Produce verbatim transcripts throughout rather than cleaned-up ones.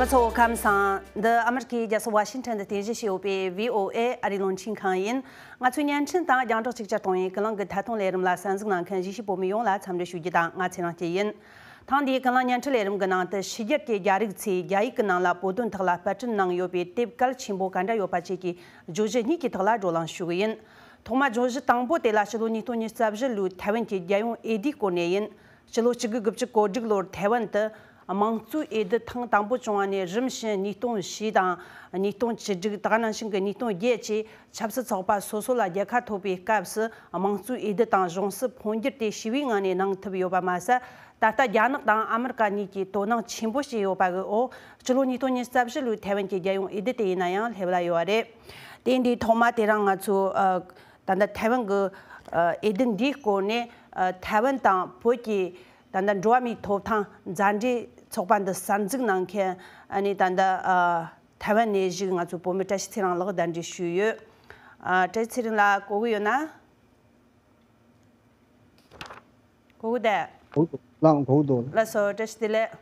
ཚོ་ཁམས་བཟང་། འདི་ཨ་མི་རི་ཀའི་རྒྱལ་ས་ཝ་ཤིང་ཊོན་དུ་རྟེན་གཞི་བྱས་ཡོད་པའི་བྷི་ཨོ་ཨེ་ཨ་རིའི་རླུང་འཕྲིན་ཁང་ཡིན། ང་ཚོའི་བརྙན་འཕྲིན་དང་རྒྱང་བསྒྲགས་གཅིག་གྱུར་གཏོང་བའི་ཀུན་གླེང་གི་ཐད་གཏོང་ལས་རིམ་ལ་གསན་གཟིགས་གནང་མཁན་གཞིས་བྱེས་བོད་མི་ཡོངས་ལ་འཚམས་འདྲི་ཞུ་རྒྱུ་དང་། ང་ཚེ་རིང་སྐྱིད་ཡིན། ཐེངས་འདིའི་ཀུན་གླེང་བརྙན་འཕྲིན་ལས་རིམ་གྱི་ནང་དུ་ཕྱི་རྒྱལ་གྱི་རྒྱ་རིགས་ཚོས་རྒྱ་ཡིག་གི་ནང་ལ་བོད་དོན་ཐོག་ལ་དཔར་སྐྲུན་གནང་ཡོད་པའི་དེབ་གལ་ཆེན་པོ་ག་འདྲ་ཡོད་པ་བཅས་ཀྱི་བརྗོད་གཞི་གཉིས་ཀྱི་ཐོག་ལ་བགྲོ་གླེང་ཞུ་གི་ཡིན། ཐོག་མར་བརྗོད་གཞི་དང་པོ་དེ་ལ་ཕྱི་ལོ་ཉིས་སྟོང་ཉི་ཤུ་རྩ་བཞི་ལོའི་ཐའེ་ཝན་གྱི་རྒྱལ་ཡོངས་འོས་བསྡུའི་སྐོར་ནས་ཡིན། ཕྱི་ལོ་གཅིག་དགུ་དགུ་བཅུ་གོ་དྲུག་ལོར་ཐའེ་ཝན་དུ་དམངས་གཙོའི་འོས་བསྡུ་ཐེངས་དང་པོ་བྱུང་བ་ནས་རིམ་བཞིན་ཉིས་སྟོང་བཞི་དང་ཉིས་སྟོང་བཅུ་དྲུག་དེ་ག་ནང་བཞིན་གྱི་ཉིས་སྟོང་བརྒྱད་བཅས་ཆབ་སྲིད་ཚོགས་པ་སོ་སོ་ལ་རྒྱལ་ཁ་ཐོབ་པའི་སྐབས་སུ་དམངས་གཙོའི་འོས་བསྡུ་དང་གཞུང་སྲིད་འཕོ་འགྱུར་དེ་ཞི་བའི་ངང་ནས་གནང་ཐུབ་ཡོད་པ་མ་ཟད། ད་ལྟ་རྒྱ་ནག་དང་ཨ་མི་རི་ཀ་གཉིས་ཀྱིས་དོ་སྣང་ཆེན་པོ་བྱས་ཡོད་པ་གི་འོག་ཕྱི་ལོ་ཉིས་སྟོང་ཉི་ཤུ་རྩ་བཞི་ལོའི་ཐའེ་ཝན་གྱི་རྒྱལ་ཡོངས་འོས་བསྡུ་དེ་ཡིན་ན་ཡང་སླེབས་ལ་ཡོད་པ་རེད། དེ་འདིའི་ཐོག་མ་དེ་རིང་ང་ཚོ་ཨ། ད་ལྟ་ཐའེ་ཝན་གྱི་ཨ། འོས་བསྡུ་འདིའི་སྐོར་ནས་ཨ། ཐའེ་ཝན་དང་བོད་ཀྱི་ད་ལྟ་འགྲོ་བ་མིའི་ཐོབ་ཐང་མཛའ་འབྲེལ་ཚོགས་པ་འདི་གསར་འཛུགས་གནང་མཁན་ཨ་ནི་ད་ལྟ་ཨ། ཐའེ་ཝན་ནས་བཞུགས་ང་ཚོའི་བོད་མི་བཀྲ་ཤིས་ཚེ་རིང་ལགས་གདན་འདྲེན་ཞུས་ཡོད། ཨ། བཀྲ་ཤིས་ཚེ་རིང་ལགས་གོ་གི་ཡོད་ན། གོ་གི་དེ། གོ་གི་འདུག་ལགས། གོ་གི་འདུག་ལགས་སོ། བཀྲ་ཤིས་བདེ་ལེགས།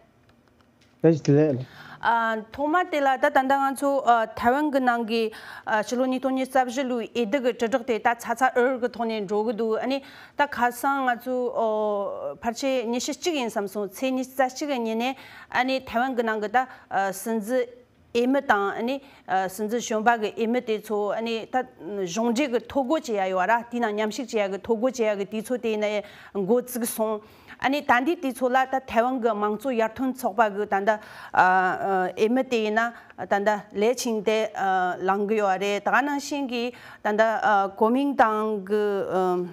བཀྲ་ཤིས་བདེ་ལེགས། ཨ། ཐོག་མ་དེ་ལ་ད་ད་ལྟ་ང་ཚོ་ཨ། ཐའེ་ཝན་གྱི་ནང་གི་ཨ། ཕྱི་ལོ་ཉིས་སྟོང་ཉི་ཤུ་རྩ་བཞི་ལོའི་འོས་བསྡུ་གི་དྲིལ་བསྒྲགས་དེ་ད་ཚ་ཚ་འུར་འུར་གྱི་ཐོག་ནས་འགྲོ་གི་འདུག་ཨ་ནི་ད་ཁ་སང་ང་ཚོ་ཨོ། ཕལ་ཆེར་ཉི་ཤུ་གཅིག་ཡིན་བསམ་སོང་། ཚེས་ཉི་ཤུ་རྩ་གཅིག་གི་ཉིན་ནས་ཨ་ནི་ཐའེ་ཝན་གྱི་ནང་གི་ད་ཨ། སྲིད་འཛིན་འོས་མི་དང་ཨ་ནི་ཨ། སྲིད་འཛིན་གཞོན་པ་གི་འོས་མི་དེ་ཚོ་ཨ་ནི་ད་གཞུང་འབྲེལ་གྱི་ཐོ་འགོད་བྱེད་ཡ་ཡོད་ར། དེའི་ནང་མཉམ་ཞུགས་བྱེད་ཡ་གི་ཐོ་འགོད་བྱེད་ཡ་གི་དུས་ཚོད་དེ་ཡིན་ན་འགོ་བཙུགས་སོང་། ཨ་ནི་ད་ལྟའི་དུས་ཚོད་ལ་ད་ཐའེ་ཝན་གྱི་དམངས་གཙོ་ཡར་ཐོན་ཚོགས་པ་གི་ད་ལྟ་ཨ། ཨ། འོས་མི་དེ་ཡིན་ན་ད་ལྟ་ལེ་ཆིང་ཏེ་ཨ། ལངས་གི་ཡོད་རེད། ད་ག་ནང་བཞིན་གྱི་ད་ལྟ་ཨ། གོ་མིང་ཏང་གི་ཨ།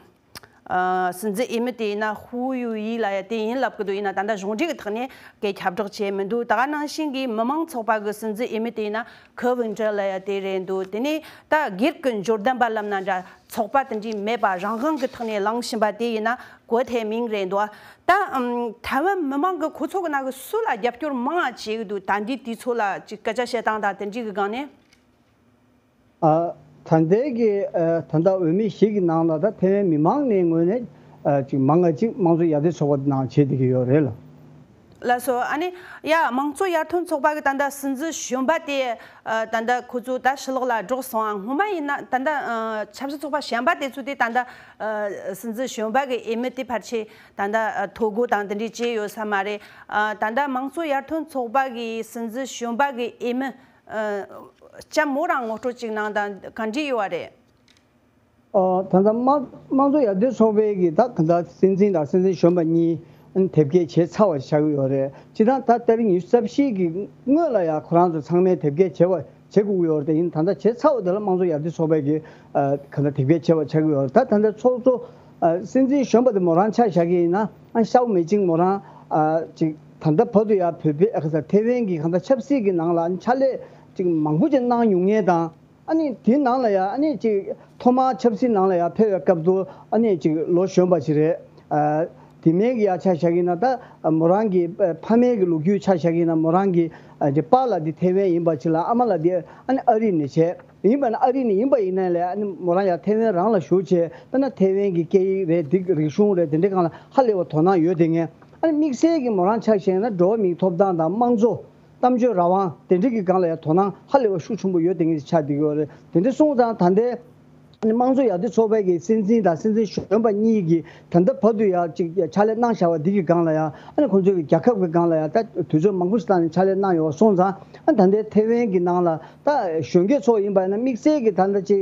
ཨ། སྲིད་འཛིན་འོས་མི་དེ་ཡིན་ན་ཧུའུ་ཡུའུ་ཡི་ལབ་ཡ་དེ་ཡིན་ལབ་གི་འདུག་ཡིན་ན་ད་ལྟ་གཞུང་འབྲེལ་གྱི་ཐོག་ནས་སྐད་ཁྱབ་བསྒྲགས་བྱས་མི་འདུག་ད་ག་ནང་བཞིན་གྱི་མི་མང་ཚོགས་པ་གི་སྲིད་འཛིན་འོས་མི་དེ་ཡིན་ན་ཁེ་ཝིན་ཀྲེ་ལབ་ཡ་དེ་རེད་འདུག་དེ་ནས་ད་སྒེར་གྱི་འབྱོར་ལྡན་པ་ལབ་ན་འདྲ། ཚོགས་པ་དེ་འདྲའི་མེད་པ་རང་དབང་གི་ཐོག་ནས་ལངས་བཞིན་པ་དེ་ཡིན་ན་གོ་ཐའེ་མིང་རེད་འདུག་ད་ཨམ། ཐའེ་ཝན་མི་མང་གི་ཁོ་ཚོ་གི་ནང་གི་སུ་ལ་རྒྱབ་སྐྱོར་མང་ང་བྱེད་གི་འདུག་ད་ལྟའི་དུས་ཚོད་ལ་ཅིག་སྐད་ཆ་བཤད་སྟངས་དང་དེ་འདྲའི་གི་སྒང་ནས། ཨ། ད་ལྟའི་གི་ཨ། ད་ལྟ་འོས་མི་བཞི་གི་ནང་ལ་ད་ཐའེ་ཝན་མི་མང་ནས་ངོས་ནས་ཨ། ཅིག་མང་ང་ཅིག་དམངས་གཙོ་ཡར་ཐོན་ཚོགས་པ་ནང་བྱེད་བསྡད་ཀྱི་ཡོད་རེད་ལ། ལགས་སོ། ཨ་ནི་ཡ་དམངས་གཙོ་ཡར་ཐོན་ཚོགས་པ་གི་ད་ལྟ་སྲིད་འཛིན་གཞོན་པ་དེ་ཨ། ད་ལྟ་ཁོ་ཚོ་ད་ཕྱི་ལོགས་ལ་འགྲོ་སོང་ཨ། སྔོན་མ་ཡིན་ན་ད་ལྟ་ཨ། ཆབ་སྲིད་ཚོགས་པ་གཞན་པ་དེ་ཚོ་དེ་ད་ལྟ་ཨ། སྲིད་འཛིན་གཞོན་པ་གི་འོས་མི་དེ་ཕལ་ཆེར་ད་ལྟ་ཨ། ཐོ་འགོད་དང་དེ་འདྲས་བྱས་ཡོད་ས་མ་རེད། ཨ། ད་ལྟ་དམངས་གཙོ་ཡར་ཐོན་ཚོགས་པ་གི་སྲིད་འཛིན་གཞོན་པ་གི་འོས་མི། ཨ། ལྕམ་མོ་རང་ངོ་སྤྲོད་ཅིག་གནང་དང་། ག་འདྲས་ཡོད་པ་རེད། ཨོ། ད་ལྟ་དམངས་དམངས་གཙོ་ཡར་ཐོན་ཚོགས་པའི་གི་ད་ག་ད་སྲིད་འཛིན་དང་སྲིད་འཛིན་གཞོན་པ་གཉིས་དེབ་སྐྱེལ་བྱས་ཚར་བ་ཆགས་ཀྱི་ཡོད་རེད། སྤྱིར་བཏང་ད་ཏ་རིག་ཉི་ཤུ་རྩ་བཞི་གི་སྔོན་ལ་ཡང་ཁོ་རང་ཚོ་ཚང་མས་དེབ་སྐྱེལ་བྱས་པ་བྱེད་དགོས་ཀྱི་ཡོད་རེད། དེ་ཡིན་ད་ལྟ་བྱས་ཚར་བ་དེ་ལ་དམངས་གཙོ་ཡར་ཐོན་ཚོགས་པའི་གི་ཨ། ག་ད་དེབ་སྐྱེལ་བྱས་པ་ཆགས་ཀྱི་ཡོད་རེད། ད་ད་ལྟ་ཚོགས་གཙོ་ཨ། སྲིད་འཛིན་གཞོན་པ་དེ་མོ་རང་ཆ་བཞག་གི་ཡིན་ན་ཨ། ཤའོ་མེ་ཅིང་མོ་རང་ཨ། ཅིག་ད་ལྟ་བར་དུ་ཡང་བོད་པའི་ཨ། ག་ད་ཐའེ་ཝན་གི་ག་ད་ཆབ་སྲིད་གི་ནང་ལ་ཕྱག་ལས་ཅིག་མང་པོ་ཅིག་གནང་མྱོང་མཁན་དང་། ཨ་ནི་དེའི་ནང་ལ་ཡང་ཨ་ནི་ཅིག་ཐོག་མར་ཆབ་སྲིད་ནང་ལ་ཡང་ཕེབས་པའི་སྐབས་དུ་ཨ་ནི་ཅིག་ལོ་གཞོན་པ་ཞིག་རེད། ཨ། དེ་མིན་གྱི་ཡང་ཆ་བཞག་གི་ཡིན་ན་ད་མོ་རང་གི་ཕ་མའི་གི་ལོ་རྒྱུས་ཆ་བཞག་གི་ཡིན་ན་མོ་རང་གི་ཨ། ཅིག་པཱ་ལགས་འདི་ཐའེ་ཝན་ཡིན་པ་ཅིག་ལ་ཨ་མ་ལགས་འདི་ཨ་ནི་ཨ་རི་ནས་བྱས། ཡིན་པ་ན་ཨ་རི་ནས་ཡིན་པ་ཡིན་ན་ལས་ཨ་ནི་མོ་རང་ཡང་ཐའེ་ཝན་རང་ལ་བཞུགས་བྱས། དཔེར་ན་ཐའེ་ཝན་གྱི་སྐད་ཡིག་རེད། འདི་རིག་གཞུང་རེད། དེ་འདྲའི་སྒང་ལ་ཧ་ལས་པ་དོ་སྣང་ཡོད་བསྡད་མཁན། ཨ་ནི་དམིགས་བསལ་གྱི་མོ་རང་ཆ་བཞག་ན་འགྲོ་བ་མིའི་ཐོབ་ཐང་དང་དམངས་གཙོ། གཏམ་བརྗོད་རང་དབང་དེ་འདྲ་གི་སྒང་ལ་ཡང་དོ་སྣང་ཧ་ལས་པ་ཤུགས་ཆེན་པོ་ཡོད་དེ་ངེས་ཆགས་བསྡད་ཡོད་རེད། དེ་འདྲ་སོང་ཙང་ད་ལྟའི་དམངས་གཙོ་ཡར་ཐོན་ཚོགས་པའི་གི་སྲིད་འཛིན་དང་སྲིད་འཛིན་གཞོན་པ་གཉིས་ཀྱིས་ད་ལྟ་བར་དུ་ཡང་ཅིག་ཕྱག་ལས་གནང་བཞག་པ་འདི་གི་སྒང་ལ་ཡང་ཨ་ནི་ཁོང་ཚོའི་གི་རྒྱལ་ཁབ་ཀྱི་སྒང་ལ་ཡང་ད་དུས་ཚོད་མང་པོ་ཞིག་བཏང་ནས་ཕྱག་ལས་གནང་ཡོད་པ་སོང་ཙང་ཨ་ད་ལྟའི་ཐའེ་ཝན་གྱི་ནང་ལ་ད་གཞོན་སྐྱེས་ཚོ་ཡིན་པ་ཡིན་ན་དམིགས་བསལ་གྱི་ད་ལྟ་ཅིག་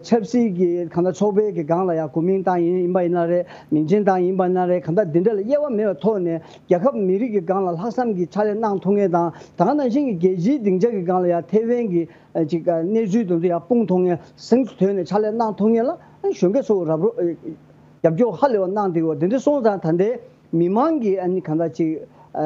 ཆབ་སྲིད་ཀྱི་གང་ལྟར་ཚོགས་པའི་གི་སྒང་ལ་ཡང་གོ་མིང་ཏང་ཡིན་ཡིན་པ་ཡིན་ན་རེད། མིང་ཆེན་ཏང་ཡིན་པ་ཡིན་ན་རེད། གང་ལྟར་འདི་འདྲ་ལ་དབྱེ་བ་མེད་པའི་ཐོག་ནས་རྒྱལ་ཁབ་མི་རིགས་ཀྱི་སྒང་ལ་ལྷག་བསམ་གྱི་ཕྱག་ལས་གནང་ཐུབ་མཁན་དང་། ད་ག་ནང་བཞིན་གྱི་རྒྱལ་སྤྱིའི་སྡིངས་ཆ་གི་སྒང་ལ་ཡང་ཐའེ་ཝན་གྱི་ཨ་ཅིག་གནས་ཚུལ་དེ་ཚོ་ཡང་སྤུངས་ཐུབ་མཁན། གཟེངས་སུ་ཐོན་ནས་ཕྱག་ལས་གནང་ཐུབ་མཁན་ལ་ཨ་གཞོན་སྐྱེས་ཚོ་རབ་རོ་ཨ་རྒྱབ་སྐྱོར་ཧ་ལས་པ་གནང་བསྡད་ཡོད། དེ་འདྲ་སོང་ཙང་ད་ལྟའི་མི་མང་གི་ཨ་ནི་གང་ལྟར་ཅིག་ཨ་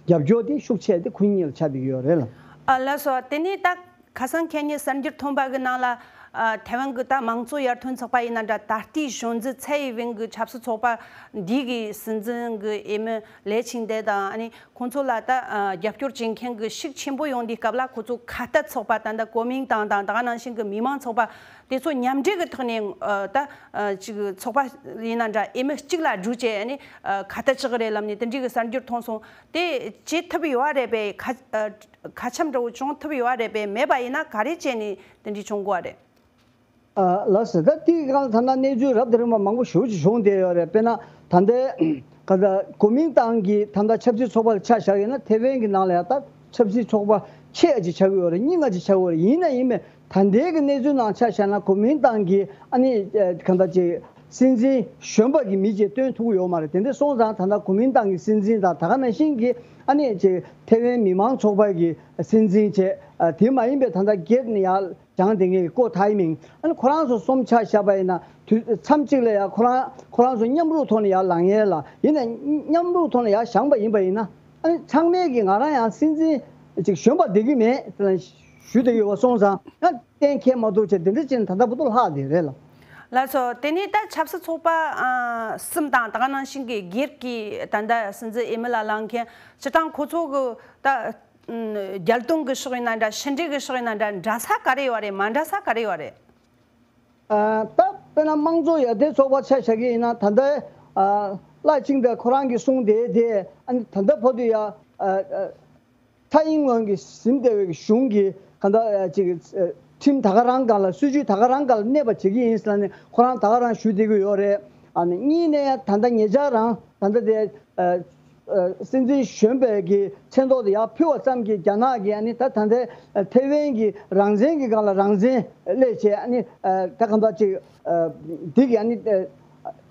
རྒྱབ་སྐྱོར་དེ་ཤུགས་ཆེ་དེ་ཁོ་གཉིས་ལ་ཆགས་བསྡད་ཡོད་རེད་ལ། ཨ་ལགས་སོ། དེ་ནས་ད་ཁ་སང་ཁ་ཉིན་གསར་འགྱུར་ཐོན་པ་གི་ནང་ལ་ ཨ། ཐའེ་ཝན་གྱི་ད་དམངས་གཙོ་ཡར་ཐོན་ཚོགས་པ་ཡིན་ན་འདྲ། ད་ལྟའི་གཞོན་འཛིན་ཚའེ་ཝེན་གྱི་ཆབ་སྲིད་ཚོགས་པ་འདི་གི་སྲིད་འཛིན་གྱི་འོས་མི་ལེ་ཆིང་ཏེ་དང་། ཨ་ནི་ཁོང་ཚོ་ལ་ད་ཨ་རྒྱབ་སྐྱོར་བྱེད་མཁན་གྱི་ཤུགས་ཆེན་པོ་ཡོང་དུས་སྐབས་ལ། ཁོ་ཚོ་ཁ་གཏད་ཚོགས་པ། ད་ལྟ་གོ་མིང་ཏང་དང་ད་ག་ནང་བཞིན་གྱི་མི་མང་ཚོགས་པ་དེ་ཚོ་མཉམ་འབྲེལ་གྱི་ཐོག་ནས། ཨ། ད་ཨ་ཅིག་ཚོགས་པ་ཡིན་ན་འདྲ། འོས་མི་གཅིག་ལ་བསྒྲུགས་བྱས། ཨ་ནི་ཨ་ཁ་གཏད་བཅག་གི་རེད་ལབ་ནས་དེ་འདྲའི་གི་གསར་འགྱུར་མཐོང་སོང་། དེ་བྱེད་ཐུབ་ཡོད་པ་རེད་པས། ཁ་ཨ་ཁ་འཆམ་འདྲ་བོ་བྱུང་ཐུབ་ཡོད་པ་རེད་པས། མེད་པ་ཡིན་ན་ག་རེ་བྱས་ནས་དེ་འདྲའི་བྱུང་དགོས་པ་རེད། ཨ། ལགས་སོ། ད་དེའི་སྒང་ཐ་ན་གནས་ཚུལ་རབ་དང་རིམ་པ་མང་པོ་ཞེ་པོ་ཅིག་བྱུང་བསྡད་ཡོད་རེད། དཔེར་ན་ད་ལྟའི་ག་ད་གོ་མིང་ཏང་གི་ད་ལྟ་ཆབ་སྲིད་ཚོགས་པ་ལ་ཆ་བཞག་ཡོད་ན། ཐའེ་ཝན་གྱི་ནང་ལ་ཡང་ད་ཆབ་སྲིད་ཚོགས་པ་ཆེ་བ་ཅིག་ཆགས་ཀྱི་ཡོད་རེད། རྙིང་བ་ཅིག་ཆགས་ཀྱི་ཡོད་རེད། ཡིན་ན་ཡིན་མིན། ད་ལྟའི་གི་གནས་ཚུལ་ནང་ཆ་བཞག་ན་གོ་མིང་ཏང་གི་ཨ་ནི་ཨ་ག་ད་ཅིག་སྲིད་འཛིན་གཞོན་པ་གི་མི་ཅིག་བཏོན་ཐུབ་ཀྱི་ཡོད་མ་རེད། དེ་འདྲ་སོང་ཙང་ད་ལྟ་གོ་མིང་ཏང་གི་སྲིད་འཛིན་དང་། ད་ག་ནང་བཞིན་གྱི་ཨ་ནི་ཅིག་ཐའེ་ཝན་མི་མང་ཚོགས་པ་གི་སྲིད་འཛིན་བྱས། ཨ། དེ་མ་ཡིན་པའི་ད་ལྟ་སྒེར་ནས་ཡར་བཞེངས་བསྡད་མཁན་གྱི་ཀོ་ཐའེ་མིང་། ཨ་ནི་ཁོ་རང་ཚོ་གསུམ་ཆ་བཞག་པ་ཡིན་ན། དུས་མཚམས་གཅིག་ལ་ཡང་ཁོ་རང་ཁོ་རང་ཚོ་མཉམ་རུབ་ཐོག་ནས་ཡར་ལངས་ཡས་ལ། ཡིན་ན་མཉམ་རུབ་ཐོག་ནས་ཡར་བཞེངས་པ་ཡིན་པ་ཡིན་ན། ཨ་ནི་ཚང་མས་ཀྱིས་ང་རང་ཡང་སྲིད་འཛིན་ཅིག་གཞོན་པ་བསྡད་ཀྱི་མེད་ཟེར་ཞུས་བསྡད་ཡོད་པ་སོང་ཙང་། ཡང་གཏན་འཁེལ་མ་ཐུབ་བྱས། དེ་འདྲ་བྱས་ནས་ད་ལྟ་བར་དུ་ལྷག་བསྡད་རེད་ལ། ལགས་སོ། དེ་ནས་ད་ཆབ་སྲིད་ཚོགས་པ་ཨ་གསུམ་དང་། ད་ག་ནང་བཞིན་གྱི་སྒེར་གྱི་ད་ལྟ་སྲིད་འཛིན་འོས་མི་ལ་ལངས་མཁན། སྤྱིར་བཏང་ཁོ་ཚོ་གི་ད་ཨ་རྒྱལ་དོན་གྱི་ཕྱོགས་ཡིན་ན་འདྲ། ཕྱི་འབྲེལ་གྱི་ཕྱོགས་ཡིན་ན་འདྲ། འདྲ་ས་ག་རེ་ཡོད་རེད། མ་འདྲ་ས་ག་རེ་ཡོད་རེད། ཨ། ད་དཔེར་ན་དམངས་གཙོ་ཡར་ཐོན་ཚོགས་པ་ཆ་བཞག་གི་ཡིན་ན། ད་ལྟ་ཨ་ལའེ་ཆིང་ཏེ་ཁོ་རང་གིས་གསུངས་བསྡད་དེ། ཨ་ནི་ད་ལྟ་བར་དུ་ཡ་ཨ་ཨ་ཚའེ་ཨིན་ཝེན་གྱིས་ཟིན་བསྡད་པའི་གཞུང་གི་ག་ད་ཨ་ཅིག་ཨ་ཁྲིམས་ད་ག་རང་སྒང་ལ། སྲིད་བྱུས་ད་ག་རང་སྒང་ལ་གནས་པ་བྱེད་ཀྱི་ཡིན་ཟེར་ནས་ཁོ་རང་ད་ག་རང་ཞུ་བསྡད་ཀྱི་ཡོད་རེད། ཨ་ནི་གཉིས་ནས་ཡང་ད་ལྟ་ཉེ་ཆར་རང་ད་ལྟ་དེ་ཨ་ཨ་སྲིད་འཛིན་གཞོན་པའི་གི་མཚན་ཐོག་དེ་ཡར་ཕུལ་བ་ཙམ་གྱིས། རྒྱ་ནག་གིས་ཨ་ནི་ད་ད་ལྟའི་ཨ་ཐའེ་ཝན་གྱི་རང་བཙན་གྱི་སྒང་ལ་རང་བཙན་སླེབས་བྱས། ཨ་ནི་ཨ་ད་ག་ད་ཅིག་ཨ་འདི་གི་ཨ་ནི་ཨ་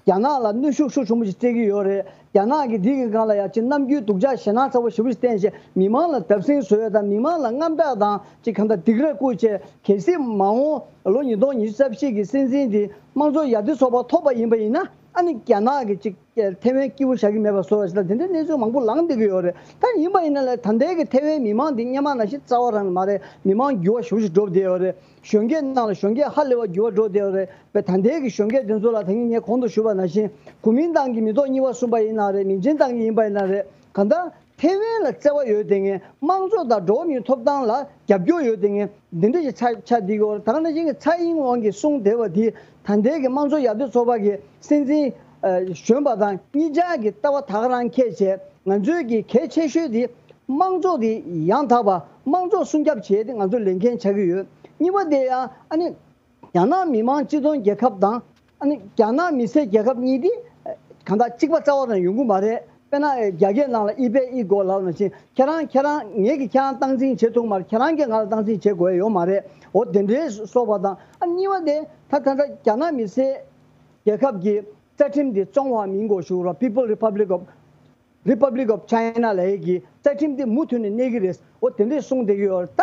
རྒྱ་ནག་ལ་གནོན་ཤུགས་ཤུགས་ཆེན་པོ་ཞིག་སྤྲད་ཀྱི་ཡོད་རེད། རྒྱ་ནག་གིས་འདི་གི་སྒང་ལ་ཡ་ཅིག་ནམ་རྒྱུན་སྡུག་ཅག་ཞེད་སྣང་ཚ་པོ་ཞེ་པོ་ཞིག་བསྟན་བྱས། མི་མང་ལ་བརྡབ་གསིག་བཟོས་དང་། མི་མང་ལ་དངངས་སྐྲག་དང་ཅིག་ག་ད་སྡིགས་ར་བསྐུལ་བྱས། གལ་སྲིད་མ་འོངས་ལོ་ཉིས་སྟོང་ཉི་ཤུ་རྩ་བཞི་གི་སྲིད་འཛིན་དེ་དམངས་གཙོ་ཡར་ཐོན་ཚོགས་པ་ཐོབ་པ་ཡིན་པ་ཡིན་ན། ཨ་ནི་རྒྱ་ནག་གིས་ཅིག་ཐའེ་ཝན་སྐྱིད་པོ་བཞག་གི་མེད་པ་བཟོ་བ་ཞིག་དང་། དེ་འདྲའི་གནས་ཚུལ་མང་པོ་ལངས་བསྡད་ཀྱི་ཡོད་རེད། ད་ཡིན་པ་ཡིན་ན་ལས་ད་ལྟའི་གི་ཐའེ་ཝན་མི་མང་འདི་སྔོན་མ་ནང་བཞིན་རྩ་བ་རང་མ་རེད། མི་མང་འགྱུར་བ་ཞེ་པོ་ཞིག་འགྲོ་བསྡད་ཡོད་རེད། གཞོན་སྐྱེས་ནང་ལ་གཞོན་སྐྱེས་ཧ་ལས་པ་འགྱུར་བ་འགྲོ་བསྡད་ཡོད་རེད། བས་ད་ལྟའི་གི་གཞོན་སྐྱེས་དེ་ཚོ་ལ། ད་གིན་ངས་གོང་དུ་ཞུས་པ་ནང་བཞིན་གོ་མིན་ཏང་གི་མི་ཐོག་གཉིས་པ་གསུམ་པ་ཡིན་ན་རེད། མིང་ཆེན་ཏང་གི་ཡིན་པ་ཡིན་ན་རེད། གང་ལྟར་ཐའེ་ཝན་ལ་བརྩེ་བ་ཡོད་བསྡད་མཁན། དམངས་གཙོ་དང་འགྲོ་བ་མིའི་ཐོབ་ཐང་ལ་རྒྱབ་སྐྱོར་ཡོད་བསྡད་མཁན་འདི་འདྲ་ཞིག་ཆགས་ཆགས་བསྡད་ཀྱི་ཡོད་རེད། ད་ག་ནང་བཞིན་གྱི་ཚའེ་ཨིན་ཝེན་གྱིས་གསུངས་བསྡད་པ་འདི། ད་ལྟའི་གི་དམངས་གཙོ་ཡར་ཐོན་ཚོགས་པ་གི་སྲིད་འཛིན་ཨ་གཞོན་པ་དང་གཉིས་ཆ་གི་ལྟ་བ་ད་ག་རང་འཁྱེར་བྱས། ང་ཚོའི་གི་གལ་ཆེ་ཤོས་དེ་དམངས་གཙོ་དེ་ཡང་དག་པ། དམངས་གཙོ་སྲུང་སྐྱོབ་བྱེད་དེ་ང་ཚོ་ལས་འགན་ཆགས་ཀྱི་ཡོད། གཉིས་པ་དེ་ཡང་ཨ་ནི་རྒྱ་ནག་མི་དམངས་སྤྱི་མཐུན་རྒྱལ་ཁབ་དང་། ཨ་ནི་རྒྱ་ནག་མི་སེར་རྒྱལ་ཁབ་གཉིས་དེ་གང་ལྟར་གཅིག་པ་རྩ་བ་ནས་ཡོང་གི་མ་རེད། དཔེར་ན་རྒྱ་སྐད་ནང་ལ་ཨི་པེ་ཨི་གོ་ལབ་ནང་བཞིན། ཁྱེད་རང་ཁྱེད་རང་ངས་ཀྱིས་ཁྱེད་རང་སྟངས་འཛིན་བྱེད་ཐུབ་མ་རེད། ཁྱེད་རང་གིས་ང་ལ་སྟངས་འཛིན་བྱེད་དགོས་ཡ་ཡོད་མ་རེད། འོ་དེ་འདྲའི་སོགས་པ་དང་། ཨ་གཉིས་པ་དེ་ད་ད་ལྟ་རྒྱ་ནག་མི་སེར་རྒྱལ་ཁབ་ཀྱི་རྩ་ཁྲིམས་དེ་ཙོང་ཧྭ་མིན་གོ་ཞུ་ར། People Republic of Republic of China ལབ་ཡས་ཀྱི་རྩ་ཁྲིམས་དེ་མུ་མཐུད་ནས་གནས་ཀྱི་རེད། འོ་དེ་འདྲས་གསུངས་བསྡད་ཀྱི་ཡོད་རེད། ད་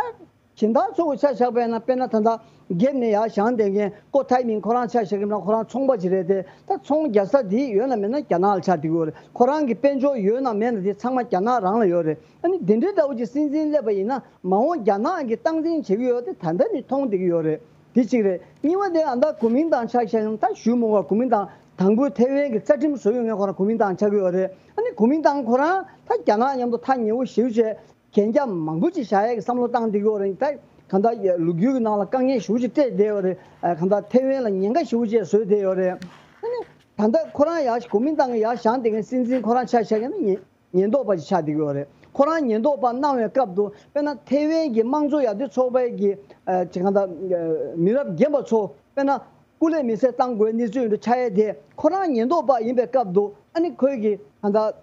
སྦྱིན་བདག་ཚོ་གི་ཆ་བཞག་པ་ཡིན་ན། དཔེར་ན་ད་ལྟ་སྒེར་ནས་ཡར་བཞེངས་བསྡད་མཁན་ཀོ་ཐའེ་མིང་ཁོ་རང་ཆ་བཞག་གི་ན། ཁོ་རང་ཚོང་པ་ཅིག་རེད་དེ། ད་ཚོང་རྒྱག་ས་དེ་ཡོད་ན་མེད་ན་རྒྱ་ནག་ལ་ཆགས་བསྡད་ཀྱི་ཡོད་རེད། ཁོ་རང་གི་དཔལ་འབྱོར་ཡོད་ན་མེད་ན་དེ་ཚང་མ་རྒྱ་ནག་རང་ལ་ཡོད་རེད། ཨ་ནི་དེ་འདྲའི་འདྲ་བོ་ཅིག་སྲིད་འཛིན་སླེབས་པ་ཡིན་ན། མ་འོངས་རྒྱ་ནག་གིས་སྟངས་འཛིན་བྱེད་ཀྱི་ཡོད་དེ་ད་ལྟ་ནས་མཐོང་བསྡད་ཀྱི་ཡོད་རེད། དེ་གཅིག་རེད། གཉིས་པ་དེ་ཨ་ད་གོ་མིན་ཏང་ཆ་བཞག་ན། ད་ཞུ་མོ་བ་གོ་མིན་ཏང་དང་པོའི་ཐའེ་ཝན་གྱི་རྩ་ཁྲིམས་བཟོ་ཡོང་མཁན་ཁོ་རང་གོ་མིན་ཏང་ཆགས་ཀྱི་ཡོད་རེད། ཨ་ནི་གོ་མིན་ཏང་ཁོ་རང་ད་རྒྱ་ནག་མཉམ་དུ་ཐག་ཉེ་བོ་ཞེ་པོ་ཅིག་གན་རྒྱ་མང་པོ་ཅིག་བཞག་ཡས་ཀྱི་བསམ་བློ་བཏང་བསྡད་ཀྱི་ཡོད་རེད། ད་གང་ལྟར་ལོ་རྒྱུས་ཀྱི་ནང་ལ་དཀའ་ངལ་ཞེ་པོ་ཅིག་འཕྲད་བསྡད་ཡོད་རེད། ཨ་གང་ལྟར་ཐའེ་ཝན་ལ་ཉེན་ཁ་ཞེ་པོ་ཅིག་བཟོས་བསྡད་ཡོད་རེད། ཨ་ནི་ད་ལྟ་ཁོ་རང་ཡར་གོ་མིན་ཏང་གི་ཡར་བཞེངས་བསྡད་མཁན་སྲིད་འཛིན་ཁོ་རང་ཆ་བཞག་ཡིན་ན། ཉེན་ཉེན་རྟོག་པ་ཅིག་ཆགས་བསྡད་ཀྱི་ཡོད་རེད། ཁོ་རང་ཉེན་རྟོག་པ་གནང་བའི་སྐབས་དུ། དཔེར་ན་ཐའེ་ཝན་གྱི་དམངས་གཙོ་ཡར་ཐོན་ཚོགས་པའི་གི་ཨ་ཅིག་གང་ལྟར་ཨ་མི་རབས་རྒན་པ་ཚོ་དཔེར་ན་སྐུ་ལས་མེ་སྲེག་བཏང་དགོས་གནས་ཚུལ་ཡོད་འདྲ་ཆགས་ཡས་དེ། ཁོ་རང་ཉེན་རྟོག་པ་ཡིན་པའི་སྐབས་དུ། ཨ་ནི་ཁོས་གི་གང་ལྟར་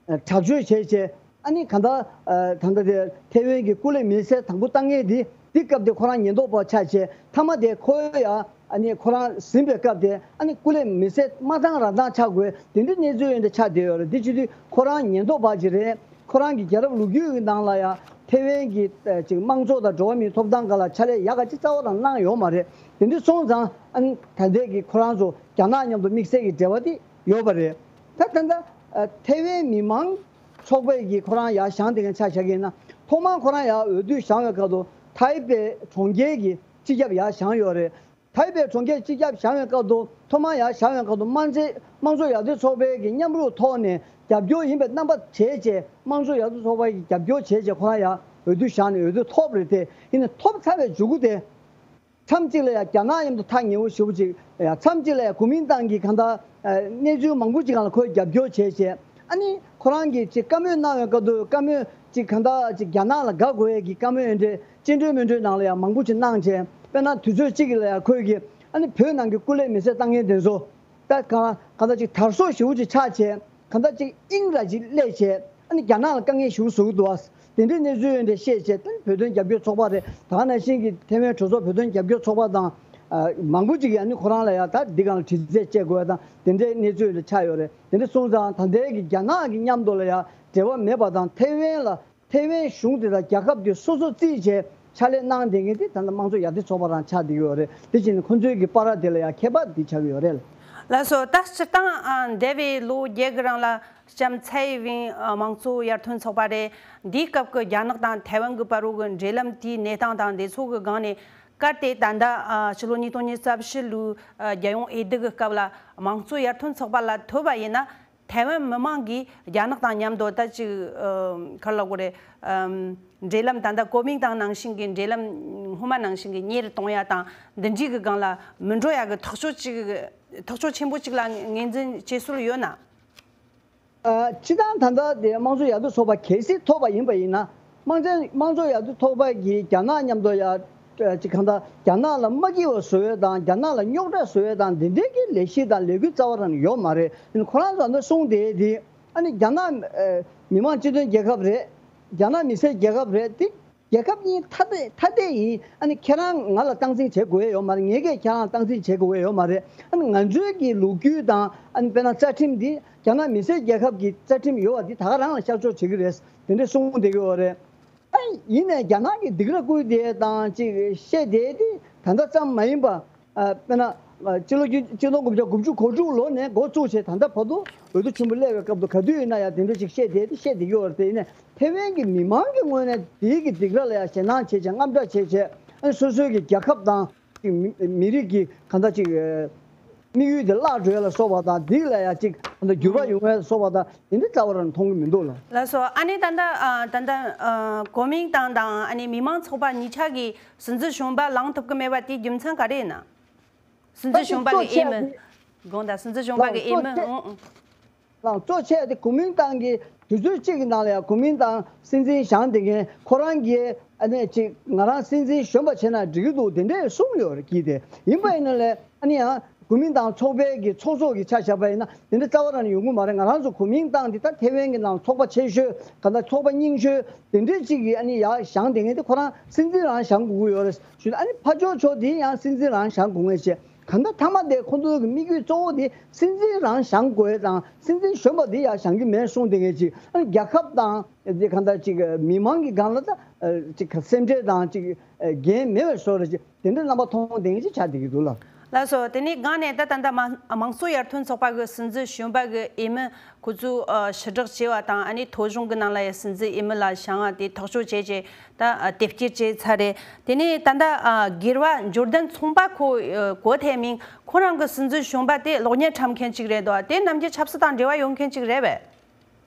ཨ་དྲག་སྤྱོད་བྱས་བྱས། ཨ་ནི་གང་ལྟར་ཨ་ད་ལྟ་དེ་ཐའེ་ཝན་གྱི་སྐུ་ལས་མེ་སྲེག་དང་པོ་བཏང་མཁན་དེ། དེ་སྐབས་དེ་ཁོ་རང་ཉེན་རྟོག་པ་ཆགས་བྱས། མཐའ་མ་དེ་ཁོ་ཡ་ཨ་ནི་ཁོ་རང་ཟིན་པའི་སྐབས་དེ། ཨ་ནི་སྐུ་ལས་མེ་སྲེག་མ་བཏང་རང་བཏང་ཆགས་དགོས། དེ་འདྲའི་གནས་ཚུལ་ཡོད་འདྲ་ཆགས་བསྡད་ཡོད་རེད། དེ་བྱེད་དུས་ཁོ་རང་ཉེན་རྟོག་པ་ཅིག་རེད། ཁོ་རང་གི་རྒྱལ་རབས་ལོ་རྒྱུས་ཀྱི་ནང་ལ་ཡང་ཐའེ་ཝན་གྱི་ཨ་ཅིག་དམངས་གཙོ་དང་འགྲོ་བ་མིའི་ཐོབ་ཐང་སྒང་ལ་ཕྱག་ལས་ཡག་ག་ཅིག་རྩ་བ་རང་གནང་ཡོད་མ་རེད། དེ་འདྲ་སོང་ཙང་ཨ་ནི་ད་ལྟའི་གི་ཁོ་རང་ཚོ་རྒྱ་ནག་མཉམ་དུ་དམིགས་བསལ་གྱི་འབྲེལ་བ་དེ་ཡོད་པ་རེད། ད་ད་ལྟ་ཨ་ཐའེ་ཝན་མི་མང་ཚོགས་པའི་གི་ཁོ་རང་ཡར་བཞེངས་བསྡད་མཁན་ཆ་བཞག་གི་ཡིན་ན། ཐོག་མར་ཁོ་རང་ཡར་འོས་བསྡུ་བཞེངས་པའི་སྐབས་དུ་ཐའེ་པེ་གྲོང་ཁྱེར་གྱི་ སྤྱི་ཁྱབ་ཡར་བཞེངས་ཡོད་རེད། ཐའི་པེ་གྲོང་ཁྱེར་སྤྱི་ཁྱབ་བཞེངས་པའི་སྐབས་དུ་ཐོག་མར་ཡར་བཞེངས་པའི་སྐབས་དུ་དམངས་ཆེ་དམངས་གཙོ་ཡར་ཐོན་ཚོགས་པའི་གི་མཉམ་རུབ་ཐོག་ནས་རྒྱབ་སྐྱོར་ཡིན་པའི་རྣམ་པ་བྱས་བྱས་དམངས་གཙོ་ཡར་ཐོན་ཚོགས་པ་གི་རྒྱབ་སྐྱོར་བྱས་བྱས་ཁོ་རང་ཡར་འོས་བསྡུ་བཞེངས་ནས་འོས་བསྡུ་ཐོབ་རེད་དེ། ཡིན་ནའི་ཐོབ་ཚར་བའི་མཇུག་གུ་དེ། མཚམས་གཅིག་ལ་ཡང་རྒྱ་ནག་མཉམ་དུ་ཐག་ཉེ་བོ་ཞེ་པོ་ཅིག་ཡང་མཚམས་གཅིག་ལ་ཡང་གོ་མིན་ཏང་གི་གང་ལྟར་གནས་ཚུལ་མང་པོ་ཅིག་སྒང་ལ་ཁོས་རྒྱབ་སྐྱོར་བྱས་བྱས། ཨ་ནི་ཁོ་རང་གིས་ཅིག་བཀའ་མོལ་གནང་བའི་སྐབས་དུ་བཀའ་མོལ་ཅིག་གང་ལྟར་ཅིག་རྒྱ་ནག་ལ་དགའ་དགོས་ཡས་ཀྱི་བཀའ་མོལ་འདྲ་བཅིངས་འགྲོལ་མི་འགྲོའི་ནང་ལ་ཡང་མང་པོ་ཅིག་གནང་བྱས། དཔེར་ན་དུས་ཚོད་གཅིག་ལ་ཡང་ཁོས་ཀྱིས་ཨ་ནི་བོད་ནང་གི་སྐུ་ལས་མི་སེར་བཏང་མཁན་དེ་ཚོ་ད་གང་གང་ལྟར་ཅིག་དར་སྲོལ་ཞེ་པོ་ཅིག་ཆགས་བྱས། གང་ལྟར་ཅིག་དབྱིངས་ར་ཅིག་སླེབས་བྱས། ཨ་ནི་རྒྱ་ནག་ལ་དཀའ་ངལ་ཞེ་པོ་བཟོ་གི་འདུག་ཨ། དེ་འདྲའི་གནས་ཚུལ་འདྲ་བཤད་བྱས། ད་བོད་དོན་རྒྱབ་སྐྱོར་ཚོགས་པ་རེད། ད་ག་ནང་བཞིན་གྱི་ཐེ་ཝན་གྲོས་ཚོགས་བོད་དོན་རྒྱབ་སྐྱོར་ཚོགས་པ་དང་། ཨ། མང་པོ་ཅིག་གིས་ཨ་ནི་ཁོ་རང་ལ་ཡང་ད་འདི་སྒང་ལ་དྲི་རྩད་བཅད་དགོས་ཡ་དང་དེ་འདྲའི་གནས་ཚུལ་འདྲ་ཆགས་ཡོད་རེད། དེ་འདྲ་སོང་ཙང་ད་ལྟའི་གི་རྒྱ་ནག་གི་མཉམ་དུ་ལ་ཡང་འབྲེལ་བ་མེད་པ་དང་། ཐེ་ཝན་ལ་ཐེ་ཝན་གཞུང་དེ་དང་རྒྱལ་ཁབ་དེ་སོ་སོ་རྩིས་བྱས་ཕྱག་ལས་གནང་བསྡད་མཁན་དེ་ད་ལྟ་དམངས་གཙོ་ཡར་ཐོན་ཚོགས་པ་རང་ཆགས་བསྡད་ཀྱི་ཡོད་རེད། དེ་བཞིན་ཁོ་ཚོའི་གི་བར་དེ་ལ་ཡང་ཁྱད་པར་འདི་ཆགས་ཀྱི་ཡོད་རེད། ལགས་སོ། ད་སྤྱིར་བཏང་ཨ་འདས་པའི་ལོ་བརྒྱད་གི་རིང་ལ་ལྕམ་ཚའེ་ཝེན་ཨ་དམངས་གཙོ་ཡར་ཐོན་ཚོགས་པ་རེད། འདིའི་སྐབས་ཀྱི་རྒྱ་ནག་དང་ཐའེ་ཝན་གྱི་བར་རུ་གི་འབྲེལ་ལམ་དེའི་གནས་སྟངས་དང་འདི་ཚོ་གི་སྒང་ནས། གལ་ཏེ་ད་ལྟ་ཨ་ཕྱི་ལོ་ཉིས་སྟོང་ཉི་ཤུ་རྩ་བཞི་ལོའི་ཨ་རྒྱལ་ཡོངས་འོས་བསྡུ་གི་སྐབས་ལ་དམངས་གཙོ་ཡར་ཐོན་ཚོགས་པ་ལ་ཐོབ་པ་ཡིན་ན། ཐའེ་ཝན་མི་མང་གིས་རྒྱ་ནག་དང་མཉམ་དུ་ད་ཅིག་ཨ་ག་རེ་ལབ་དགོས་རེད། ཨམ་འབྲེལ་ལམ་ད་ལྟ་གོ་མིན་ཏང་ནང་བཞིན་གྱི་འབྲེལ་ལམ་སྔོན་མ་ནང་བཞིན་གྱི་གཉེར་གཏོང་ཡ་དང་འདི་འདྲའི་གི་སྒང་ལ་མི་འགྲོ་ཡ་གི་ཐག་གཅོད་ཅིག་ཐག་གཅོད་ཆེན་པོ་ཅིག་ལ་ངོས་འཛིན་བྱེད་སྲོལ་ཡོད་ན། ཨ། སྤྱིར་བཏང་ད་ལྟ་དེ་དམངས་གཙོ་ཡར་ཐོན་ཚོགས་པ་གལ་སྲིད་ཐོབ་པ་ཡིན་པ་ཡིན་ན། དམངས་ཆེན་དམངས་གཙོ་ཡར་ཐོན་ཚོགས་པ་གིས་རྒྱ་ནག་མཉམ་དུ་ཡ་ཅིག་གང་ལྟར་རྒྱ་ནག་ལ་མ་སྐྱིད་པ་བཟོ་ཡས་དང་རྒྱ་ནག་ལ་རྙོག་དྲ་བཟོ་ཡས་དང་འདི་འདྲའི་གི་ལས་གཞི་དང་ལས་འགུལ་རྩ་བ་རང་ཡོད་མ་རེད། ཁོ་རང་ཚོ་ད་གསུངས་དེ་དེ་ཨ་ནི་རྒྱ་ནག་ཨ་མི་དམངས་སྤྱི་མཐུན་རྒྱལ་ཁབ་རེད། རྒྱ་ནག་མི་སེར་རྒྱལ་ཁབ་རེད་དེ། རྒྱལ་ཁབ་གཉིས་ཐ་དད་ཐ་དད་ཡིན། ཨ་ནི་ཁྱེད་རང་ང་ལ་སྟངས་འཛིན་བྱེད་དགོས་ཡ་ཡོད་མ་རེད། ངས་ཀྱང་ཁྱེད་རང་ལ་སྟངས་འཛིན་བྱེད་དགོས་ཡ་ཡོད་མ་རེད། ཨ་ནི་ང་ཚོའི་གི་ལོ་རྒྱུས་དང་ཨ་ནི་དཔེར་ན་རྩ་ཁྲིམས་འདི་རྒྱ་ནག་མི་སེར་རྒྱལ་ཁབ་ཀྱི་རྩ་ཁྲིམས་ཡོད་པ་འདི་ད་ག་རང་ལ་ཤར་ཕྱོགས་བྱེད་ཀྱི་རེད། དེ་འདྲ་གསུངས་བསྡད་ཀྱི་ཡོད་རེད། ཨ་ཡིན་ནའི་རྒྱ་ནག་གི་སྡིགས་ར་བསྐུལ་དེ་དང་ཅིག་བཤད་དེ་དེ་ད་ལྟ་ཙམ་མ་ཡིན་པ། ཨ་དཔེར་ན་ཨ་སྤྱི་ལོ་གཅིག་སྟོང་དགུ་བརྒྱ་དགུ་བཅུ་གོ་དྲུག་ལོ་ནས་འགོ་བཙུགས་བྱས་ད་ལྟ་བར་དུ་འོས་བསྡུ་ཆེན་པོ་སླེབས་པའི་སྐབས་དུ་ག་དུས་ཡིན་ན་ཡང་དེ་འདྲ་ཅིག་བཤད་དེ་དེ་བཤད་བསྡད་ཀྱི་ཡོད་རེད། དེ་ཡིན་ནའི་ཐེ་ཝན་གྱི་མི་མང་གི་ངོས་ནས་དེའི་གི་སྡིགས་ར་ལ་ཡང་ཞེད་སྣང་བྱས་བྱས་དངངས་སྐྲག་བྱས་བྱས། ཨ་ནི་སོ་སོའི་གི་རྒྱལ་ཁབ་དང་། ཅིག་མི་མི་རིགས་ཀྱི་གང་ལྟར་ཅིག་ཨ་དམིགས་ཡུལ་དེ་བརླག་འགྲོ་ཡ་ལ་སོགས་པ་དང་། འདི་ལ་ཡ་ཅིག་གང་ལྟར་འགྱུར་བ་ཡོང་ཡ་ལ་སོགས་པ་དང་དེ་འདྲ་རྩ་བ་རང་མཐོང་གི་མི་འདུག་ལ། ལགས་སོ། ཨ་ནི་ད་ལྟ་ཨ་ད་ལྟ་ཨ་གོ་མིན་ཏང་དང་ཨ་ནི་མི་མང་ཚོགས་པ་གཉིས་ཆ་གིས་སྲིད་འཛིན་གཞོན་པ་ལངས་ཐུབ་ཀྱི་མེད་པ་དེའི་རྒྱུ་མཚན་ག་རེ་ཡིན་ན། སྲིད་འཛིན་གཞོན་པ་གི་འོས་མི། དགོངས་དག་སྲིད་འཛིན་གཞོན་པ་གི་འོས་མི། ལགས་སོ། ཨང་ཨང་། ལགས་གཙོ་ཆེ་དེ་གོ་མིན་ཏང་གི་དུས་ཚོད་གཅིག་གི་ནང་ལ་ཡང་གོ་མིན་ཏང་སྲིད་འཛིན་བཞེངས་བསྡད་མཁན་ཁོ་རང་གིས་ཨ་ནི་ཅིག་ང་རང་སྲིད་འཛིན་གཞོན་པ་བྱས་ན་འགྲིག་གི་འདུག་དེ་འདྲས་གསུངས་ཡོད་རེད་ཀྱི། དེ་ཡིན་པ་ཡིན་ན་ལས་ཨ་ནི་ཡང་གོ་མིན་ཏང་ཚོགས་པའི་གི་ཚོགས་གཙོ་གི་ཆ་བཞག་པ་ཡིན་ན་དེ་འདྲ་རྩ་བ་རང་ཡོང་གི་མ་རེད། ང་རང་ཚོ་གོ་མིན་ཏང་འདི་ད་ཐེ་ཝན་གི་ནང་ཚོགས་པ་ཆེ་ཤོས་ག་ད་ཚོགས་པ་རྙིང་ཤོས་དེ་འདྲས་ཅིག་གི་ཨ་ནི་ཡར་བཞེངས་བསྡད་མཁན་དེ་ཁོ་རང་སྲིད་འཛིན་རང་བཞེངས་དགོས་ཀྱི་ཡོད་རེད་ཞུ། ཨ་ནི་ཕར་ཕྱོགས་ཕྱོགས་དེ་ཡང་སྲིད་འཛིན་རང་བཞེངས་དགོས་ངེས་བྱས། གང་ལྟར་མཐའ་མ་དེ་ཁོང་ཚོའི་གི་དམིགས་ཡུལ་གཙོ་བོ་དེ་སྲིད་འཛིན་རང་བཞེངས་དགོས་དང་སྲིད་འཛིན་གཞོན་པ་དེ་ཡང་བཞེངས་ཀྱི་མེད་གསུངས་བསྡད་མཁན་ཅིག་ཨ་ནི་རྒྱལ་ཁབ་དང་དེ་གང་ལྟར་ཅིག་མི་མང་གི་སྒང་ལ་ད་ཅིག་སེམས་ཁྲལ་དང་ཅིག་འགན་མེད་པའི་བཟོ་འདྲ་ཅིག་དེ་འདྲའི་རྣམ་པ་མཐོང་བསྡད་མཁན་ཅིག་ཆགས་བསྡད་ཀྱི་འདུག་ལ། ལགས་སོ། དེ་ནས་སྒང་ནས་ད་ད་ལྟ་མ་དམངས་གཙོ་ཡར་ཐོན་ཚོགས་པ་གི་སྲིད་འཛིན་གཞོན་པ་གི་འོས་མི་ཁོ་ཚོས་ཨ་ཕྱིར་བསྒྲགས་བྱས་པ་དང་། ཨ་ནི་ཐོ་གཞུང་གི་ནང་ལ་ཡང་སྲིད་འཛིན་འོས་མི་ལ་བཞེངས་པ་དེ་ཐག་གཅོད་བྱས་རྗེས་ད་ཨ་དེབ་སྐྱེལ་བྱས་ཚར་རེད། དེ་ནས་ད་ལྟ་ཨ་སྒེར་བ་འབྱོར་ལྡན་ཚོང་པ་ཁོ་ཨ་གོ་ཐལ་མིང་ཁོ་རང་གི་སྲིད་འཛིན་གཞོན་པ་དེ་གློག་བརྙན་འཁྲབ་མཁན་ཅིག་རེད་འདུག་དེ་རྣམ་རྒྱལ་ཆབ་སྲིད་དང་འབྲེལ་བ་ཡོད་མཁན་ཅིག་རེད་པས།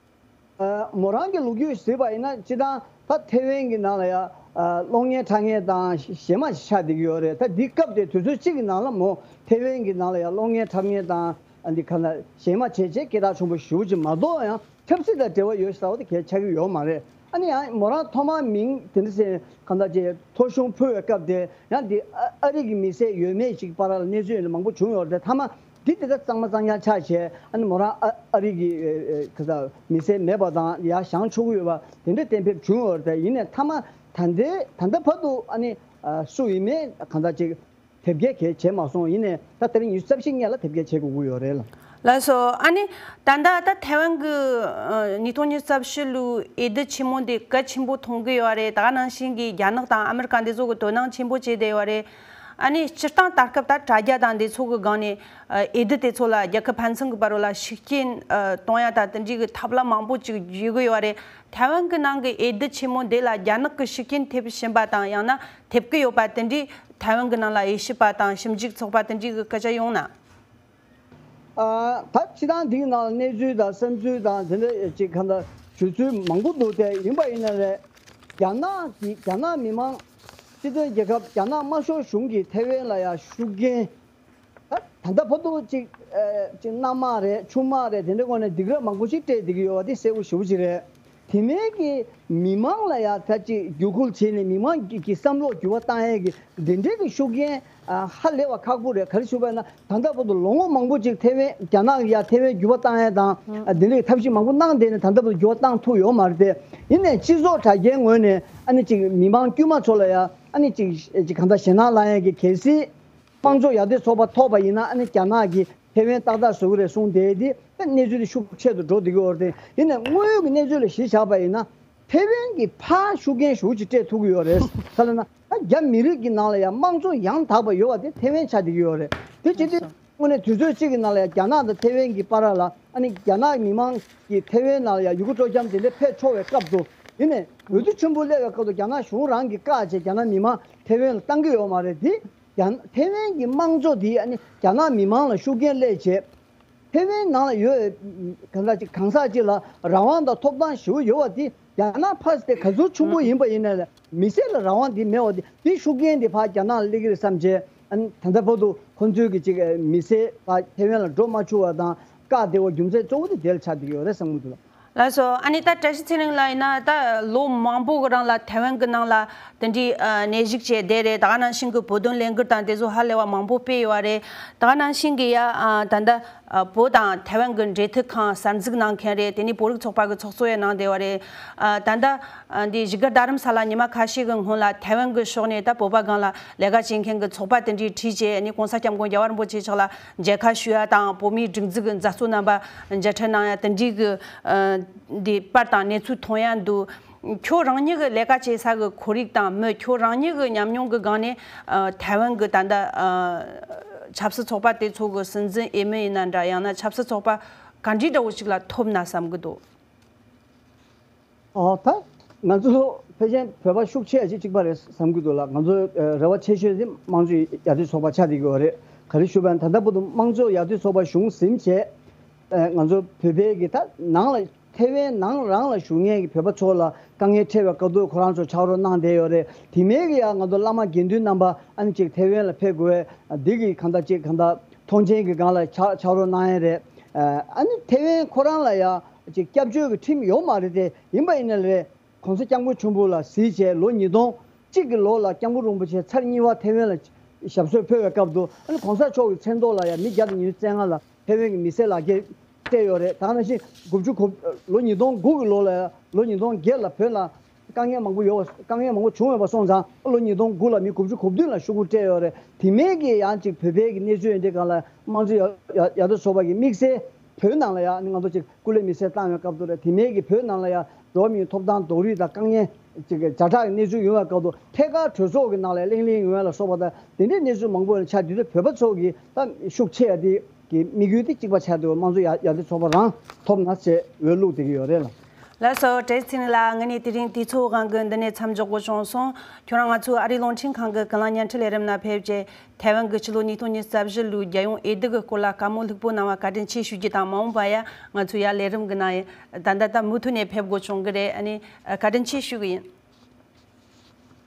ཨ་མོ་རང་གི་ལོ་རྒྱུས་གཟིགས་པ་ཡིན་ན་སྤྱིར་བཏང་ད་ཐེ་ཝན་གྱི་ནང་ལ་ཡ་ཨ་གློག་བརྙན་འཁྲབ་མཁན་དང་གཞས་མ་ཆགས་བསྡད་ཀྱི་ཡོད་རེད། ད་འདི་སྐབས་དེ་དུས་ཚོད་གཅིག་གི་ནང་ལ་མོ་ཐེ་ཝན་གྱི་ནང་ལ་ཡ་གློག་བརྙན་འཁྲབ་མཁན་དང་ཨ་འདི་ག་ལ་གཞས་མ་བྱས་བྱས་སྐད་གྲགས་ཆེན་པོ་ཞེ་པོ་ཅིག་མ་གཏོགས་ཡང་ཆབ་སྲིད་དང་འབྲེལ་བ་ཡོད་ཟེར་བ་དེ་གལ་ཆགས་ཀྱི་ཡོད་མ་རེད། ཨ་ནི་ཡང་མོ་རང་ཐོག་མར་མིང་དེ་འདྲ་ཟེར་གང་ལྟར་ཅིག་ཐོ་གཞུང་ཕུལ་བའི་སྐབས་དེ་ཡང་འདི་ཨ་ཨ་རི་གི་མི་སེར་ཡོད་མེད་ཅིག་བར་ལ་གནས་ཚུལ་ཡོད་ན་མང་པོ་བྱུང་ཡོད་རེད། དེ་མཐའ་མ་འདི་དེ་ལྟར་གཙང་མ་གཙང་རྐྱང་ཆགས་བྱས། ཨ་ནི་མོ་རང་ཨ་ཨ་རི་གི་ཨེ་ཨེ་ག་ས་མི་སེར་མེད་པ་དང་ཡར་བཞེངས་ཆོག་གི་ཡོད་པ་དེ་འདྲ་གཏན་འབེབས་བྱུང་ཡོད་རེད། ཡིན་ནའི་མཐའ་མ་ད་ལྟའི་ད་ལྟ་བར་དུ་ཨ་ནི་ཨ་སུ་ཡིན་མིན་གང་ལྟར་ཅིག་དེབ་སྐྱེལ་གལ་བྱས་མ་སོང་། ཡིན་ནའི་ད་དེ་རིང་ཉི་ཤུ་རྩ་བཞི་སྔོན་ལ་དེབ་སྐྱེལ་བྱེད་དགོས་ཀྱི་ཡོད་རེད་ལ། ལགས་སོ། ཨ་ནི་ད་ལྟ་ད་ཐའེ་ཝན་གྱི་ཨ་ཉིས་སྟོང་ཉི་ཤུ་རྩ་བཞི་ལོའི་འོས་བསྡུ་ཆེན་མོ་འདི་གལ་ཆེན་པོ་མཐོང་གི་ཡོད་རེད། ད་ག་ནང་བཞིན་གྱི་རྒྱ་ནག་དང་ཨ་མི་རི་ཀ་འདི་ཚོ་གི་དོ་སྣང་ཆེན་པོ་བྱས་བསྡད་ཡོད་རེད། ཨ་ནི་སྤྱིར་བཏང་ད་སྐབས་ད་དྲ་རྒྱ་དང་འདི་ཚོ་གི་སྒང་ནས་ཨ་འོས་བསྡུ་དེ་ཚོ་ལ་རྒྱལ་ཁབ་ཕན་ཚུན་གྱི་བར་ལ་ཤུགས་རྐྱེན་ཨ་གཏོང་ཡ་ད་དེ་འདྲའི་གི་ཐབས་ལམ་མང་པོ་ཅིག་བརྒྱུད་གི་ཡོད་རེད། ཐའེ་ཝན་གྱི་ནང་གི་འོས་བསྡུ་ཆེན་མོ་འདི་ལ་རྒྱ་ནག་གི་ཤུགས་རྐྱེན་ཐེབས་བཞིན་པ་དང་ཡང་ན་ཐེབས་ཀྱི་ཡོད་པ་དེ་འདྲའི་ ཐའེ་ཝན་གྱི་ནང་ལ་དབྱེ་ཞིབ་པ་དང་ཞིབ་འཇུག་ཚོགས་པ་དེ་འདྲའི་གི་སྐད་ཆ་ཡོང་ན། ཨ། ད་སྤྱི་བཏང་འདིའི་ནང་ལ་གནས་ཚུལ་དང་བསམ་ཚུལ་དང་དེ་འདྲ་ཅིག་གང་ལྟར་ཞུ་ཚུལ་མང་པོ་འདུག་སྟེ། ཡིན་པ་ཡིན་ན་རེད། རྒྱ་ནག་གི་རྒྱ་ནག་མི་མང་སྤྱི་མཐུན་རྒྱལ་ཁབ་རྒྱ་ནག་དམར་ཤོག་གཞུང་གིས་ཐའེ་ཝན་ལ་ཡང་ཤུགས་རྐྱེན། ད་ད་ལྟ་བར་དུ་ཅིག་ཨ་ཅིག་གནམ་དམག་རེད། ཆུ་དམག་རེད། དེ་འདྲའི་སྒོ་ནས་སྡིགས་ར་མང་པོ་ཞིག་སྤྲད་བསྡད་ཀྱི་ཡོད་པ་དེ་གསལ་པོ་ཞེ་པོ་ཅིག་རེད། དེ་མིན་གྱི་མི་མང་ལ་ཡང་ད་ཅིག་བརྒྱུད་སྐུལ་བྱས་ནས་མི་མང་གི་གི་བསམ་བློ་འགྱུར་བ་བཏང་ཡས་ཀྱི་འདི་འདྲའི་གི་ཤུགས་རྐྱེན་ཨ་ཧ་ལས་པ་ཁག་པོ་རེད། ག་རེ་ཞུ་བ་ཡིན་ན། ད་ལྟ་བར་དུ་ལོ་ངོ་མང་པོ་ཅིག་ཐའེ་ཝན་རྒྱ་ནག་གིས་ཡང་ཐའེ་ཝན་འགྱུར་བ་བཏང་ཡས་དང་ཨ་འདི་འདྲའི་ཐབས་ཤེས་མང་པོ་གནང་བསྡད་ནས་ད་ལྟ་བར་དུ་འགྱུར་བ་བཏང་ཐུབ་ཡོད་མ་རེད་དེ། ཡིན་ནའི་སྤྱི་ཚོགས་དྲ་རྒྱའི་ངོས་ནས་ཨ་ནི་ཅིག་མི་མང་དཀྱུས་མ་ཚོ་ལ་ཡང་ཨ་ནི་ཅིག་ཅིག་གང་ལྟར་ཞེད་སྣང་ལངས་ཡས་ཀྱི། གལ་སྲིད་དམངས་གཙོ་ཡར་ཐོན་ཚོགས་པ་ཐོབ་པ་ཡིན་ན་ཨ་ནི་རྒྱ་ནག་གིས་ཐའེ་ཝན་ཏག་ཏག་བཟོ་གི་རེད་གསུངས་བསྡད་དེ། གནས་ཚུལ་དེ་ཤུགས་ཆེ་རུ་འགྲོ་བསྡད་ཀྱི་ཡོད་རེད། ཡིན་ནའི་དངོས་ཡོད་ཀྱི་གནས་ཚུལ་ལ་གཞི་བཞག་པ་ཡིན་ན། ཐའེ་ཝན་གྱིས་ཕར་ཤུགས་རྐྱེན་ཞེ་པོ་ཅིག་སྤྲད་ཐུབ་ཀྱི་ཡོད་རེད། ག་རེ་ལབ་ན། ད་རྒྱ་མི་རིགས་ཀྱི་ནང་ལ་ཡང་དམངས་གཙོ་ཡང་དག་པ་ཡོད་པ་དེ་ཐའེ་ཝན་ཆགས་བསྡད་ཀྱི་ཡོད་རེད། དེ་བྱེད་དུས་དངོས་གནས་དུས་ཚོད་གཅིག་གི་ནང་ལ་ཡང་རྒྱ་ནག་དང་ཐའེ་ཝན་གྱི་བར་ལ་ཨ་ནི་རྒྱ་ནག་མི་མང་གིས་ཐའེ་ཝན་ནང་ལ་ཡང་ཡུལ་སྐོར་སྤྲོ་འཆམ་དེ་འདྲ་ཕེབས་ཆོག་པའི་སྐབས་སུ། ཡིན་ནའི་འོས་བསྡུ་ཆེན་པོ་སླེབས་པའི་སྐབས་སུ་རྒྱ་ནག་གཞུང་རང་གིས་བཀག་བྱས་རྒྱ་ནག་མི་མང་ཐའེ་ཝན་ལ་བཏང་གི་ཡོད་མ་རེད་དེ། རྒྱ་ཐའེ་ཝན་གྱི་དམངས་གཙོ་དེ་ཨ་ནི་རྒྱ་ནག་མི་མང་ལ་ཤུགས་རྐྱེན་སླེབས་བྱས། ཐའེ་ཝན་ནང་ལ་ཡོད་གང་ཟག་ཅིག་གང་ཟག་ཅིག་ལ་རང་དབང་དང་ཐོབ་ཐང་ཞེ་པོ་ཡོད་པ་དེ། རྒྱ་ནག་ཕ་སི་ཏེ་ག་ཚོད་ཆུང་པོ་ཡིན་པ་ཡིན་ན་ལ་མི་སེར་ལ་རང་དབང་དེ་མེད་པ་དེ། དེ་ཤུགས་རྐྱེན་དེ་ཕར་རྒྱ་ནག་ལ་སླེབས་ཀྱི་རེད་བསམ་བྱས། ཨ་ནི་ད་ལྟ་བར་དུ་ཁོང་ཚོའི་གི་ཅིག་མི་སེར་ཕར་ཐའེ་ཝན་ལ་འགྲོ་མ་ཆོག་པ་དང་བཀག་བསྡད་པ་རྒྱུ་མཚན་གཙོ་བོ་དེ་དེ་ལ་ཆགས་བསྡད་ཀྱི་ཡོད་རེད་བསམ་གྱི་འདུག་ལགས། ལགས་སོ། ཨ་ནི་ད་བཀྲ་ཤིས་ཚེ་རིང་ལགས་ཡིན་ན་ད་ལོ་མང་པོ་གི་རིང་ལ་ཐའེ་ཝན་གྱི་ནང་ལ་དེ་འདྲའི་ཨ་གནས་བཞུགས་བྱས་བསྡད་རེད། ད་ག་ནང་བཞིན་གྱི་བོད་དོན་ལས་འགུལ་དང་དེ་ཚོ་ཧ་ལས་པ་མང་པོ་སྤེལ་ཡོད་རེད། ད་ག་ནང་བཞིན་གྱི་ཡ་ཨ་ད་ལྟ་ཨ་བོད་དང་ཐའེ་ཝན་གྱི་འབྲེལ་མཐུད་ཁང་གསར་འཛུགས་གནང་མཁན་རེད། དེ་ནས་བོད་རིགས་ཚོགས་པ་གི་ཚོགས་གཙོ་ཡང་གནང་བསྡད་པ་རེད། ཨ་ད་ལྟ་ཨ་འདི་བཞུགས་སྒར་རྡ་རམ་ས་ལ་ཉི་མ་ཁ་ཤས་ཀྱི་སྔོན་ལ་ཐའེ་ཝན་གྱི་ཕྱོགས་ནས་ད་བོད་པ་སྒང་ལ་ལས་ཀ་བྱེད་མཁན་གྱི་ཚོགས་པ་དེ་འདྲའི་ཁྲིད་བྱས། ཨ་ནི་གོང་ས་སྐྱབས་མགོན་རྒྱལ་བ་རིན་པོ་ཆེ་མཆོག་ལ་མཇལ་ཁ་ཞུ་ཡ་དང་། བོད་མིའི་སྒྲིག་འཛུགས་ཀྱི་མཛད་གཙོ་རྣམ་པ་མཇལ་འཕྲད་གནང་ཡ་དེ་འདྲའི་གི་ཨ་འདི་པར་དང་གནས་ཚུལ་མཐོང་ཡ་འདུག། ཁྱོད་རང་ཉིད་ཀྱི་ལས་ཀ་བྱེད་ས་གི་ཁོར་ཡུག་དང་མི་ཁྱོད་རང་ཉིད་ཀྱི་ཉམས་མྱོང་གི་སྒང་ནས་ཨ་ཐའེ་ཝན་གྱི་ད་ལྟ་ཨ་ཆབ་སྲིད་ཚོགས་པ་དེ་ཚོ་གི་སྲིད་འཛིན་འོས་མི་ཡིན་ན་འདྲ། ཡང་ན་ཆབ་སྲིད་ཚོགས་པ་ག་འདྲའི་འདྲ་བོ་ཞིག་ལ་ཐོབ་ན་བསམ་གྱི་འདུག། ཨོ། ད་ང་ཚོ་ཕལ་ཆེར་བོད་པ་ཤུགས་ཆེ་ཡ་ཅིག་གཅིག་པ་རེད་བསམ་གྱི་འདུག་ལགས། ང་ཚོའི་ཨ་རེ་བ་ཆེ་ཤོས་དེ་དམངས་གཙོ་ཡར་ཐོན་ཚོགས་པ་ཆགས་བསྡད་ཀྱི་ཡོད་རེད། ག་རེ་ཞུ་བ་ཡིན་ན། ད་ལྟ་བར་དུ་དམངས་གཙོ་ཡར་ཐོན་ཚོགས་པ་གཞུང་ཟིན་བྱས་ཨ་ང་ཚོ་བོད་པའི་གི་ད་ནང་ལ་ཐའེ་ཝན་ནང་རང་ལ་བཞུགས་མཁན་གྱི་བོད་པ་ཚོ་ལ་དཀའ་ངལ་འཕྲད་པའི་སྐབས་དུ་ཁོ་རང་ཚོ་ཕྱག་རོགས་གནང་བསྡད་ཡོད་རེད། དེ་མིན་གྱི་ཡང་ང་ཚོ་བླ་མ་དགེ་འདུན་རྣམ་པ་ཨ་ནི་ཅིག་ཐའེ་ཝན་ལ་ཕེབས་དགོས་པའི་འདི་གི་གང་ལྟར་ཅིག་གང་ལྟར་མཐོང་མཆན་གྱི་སྒང་ལ་ཕྱག་ཕྱག་རོགས་གནང་ཡས་རེད། ཨ་ནི་ཐའེ་ཝན་ཁོ་རང་ལ་ཡང་ཅིག་སྐྱབས་བཅོལ་གྱི་ཁྲིམས་ཡོད་མ་རེད་དེ། ཡིན་པ་ཡིན་ན་རེད། གོང་ས་སྐྱབས་མགོན་ཆེན་པོ་ལ་གཟིགས་བྱས་ལོ་ཉིས་སྟོང་གཅིག་གི་ལོ་ལ་སྐྱབས་མགོན་རིན་པོ་ཆེ་ཚར་གཉིས་པ་ཐའེ་ཝན་ལ་ཞབས་སོར་ཕེབས་པའི་སྐབས་དུ་ཨ་ནི་གོང་ས་མཆོག་གི་མཚན་ཐོག་ལ་ཡང་མི་བརྒྱ་དང་ཉི་ཤུ་རྩ་ལྔ་ལ་ཐའེ་ཝན་གྱི་མི་སེར་ལག་འཁྱེར་སྤྲད་ཡོད་རེད། ད་ག་ནང་བཞིན་དགུ་བཅུ་གོ་ལོ་ཉིས་སྟོང་དགུ་གི་ལོ་ལ་ཡང་ལོ་ཉིས་སྟོང་བརྒྱད་ལ་བོད་ནང་དཀའ་ངལ་མང་པོ་ཡོད་པ། དཀའ་ངལ་མང་པོ་བྱུང་ཡོད་པ་སོང་ཙང་ལོ་ཉིས་སྟོང་དགུ་ལ་མི་དགུ་བཅུ་གོ་བདུན་ལ་ཤོག་གུ་སྤྲད་ཡོད་རེད། དེ་མིན་གྱི་ཡང་ཅིག་བོད་པའི་གི་གནས་ཚུལ་ཡོད་འདི་གང་ལ་དམངས་གཙོ་ཡར་ཡར་ཡར་ཐོན་ཚོགས་པ་གི་དམིགས་བསལ་བོད་ནང་ལ་ཡང་ང་ཚོ་ཅིག་སྐུ་ལས་མི་སེར་བཏང་བའི་སྐབས་དུ་རེད། དེ་མིན་གྱི་བོད་ནང་ལ་ཡང་འགྲོ་བ་མིའི་ཐོབ་ཐང་རྡོག་རོལ་དང་དཀའ་ངལ་ཅིག་གི་ཛ་དྲག་གི་གནས་ཚུལ་ཡོང་བའི་སྐབས་དུ་ཐད་ཀར་གྲོས་ཚོགས་ཀྱི་ནང་ལ་གླེང་གླེང་ཡོང་བ་ལ་སོགས་པ་དང་དེ་འདྲའི་གནས་ཚུལ་མང་པོ་ཡོང་ཆགས་དུས་དུ་བོད་པ་ཚོ་གི་ད་ཤུགས་ཆེ་ཡ་དེ་གི་དམིགས་ཡུལ་དེ་གཅིག་པ་ཆགས་འདུག། དམངས་གཙོ་ཡར་ཡར་ཐོན་ཚོགས་པ་རང་ཐོབ་ན་ཅེས་འོས་བླུགས་བསྡད་ཀྱི་ཡོད་རེད་ལ། ལགས་སོ། བཀྲ་ཤིས་ཚེ་རིང་ལགས། ང་གཉིས་དེ་རིང་དུས་ཚོད་དབང་གིས་འདི་ནས་མཚམས་འཇོག་དགོས་བྱུང་སོང་། ཁྱོད་རང་ང་ཚོའི་ཨ་རིའི་རླུང་འཕྲིན་ཁང་གི་ཀུན་གླེང་བརྙན་འཕྲིན་ལས་རིམ་ནང་ཕེབས་རྗེས་ཐའེ་ཝན་གྱི་ཕྱི་ལོ་ཉིས་སྟོང་ཉི་ཤུ་རྩ་བཞི་ལོའི་རྒྱལ་ཡོངས་འོས་བསྡུ་གི་སྐོར་ལ་བཀའ་མོལ་ལྷུག་པོ་གནང་བ་བཀའ་དྲིན་ཆེ་ཞུ་རྒྱུ་དང་། མ་འོངས་པ་ཡང་ང་ཚོ་ཡར་ལས་རིམ་གྱི་ནང་ད་ལྟ་ད་མུ་མཐུད་ནས་ཕེབས་དགོས་བྱུང་གི་རེད། ཨ་ནི་བཀའ་དྲིན་ཆེ་ཞུ་གི་ཡིན།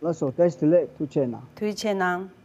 ལགས་སོ། བཀྲ་ཤིས་བདེ་ལེགས། ཐུགས་རྗེ་གནང་། ཐུགས་རྗེ་གནང་།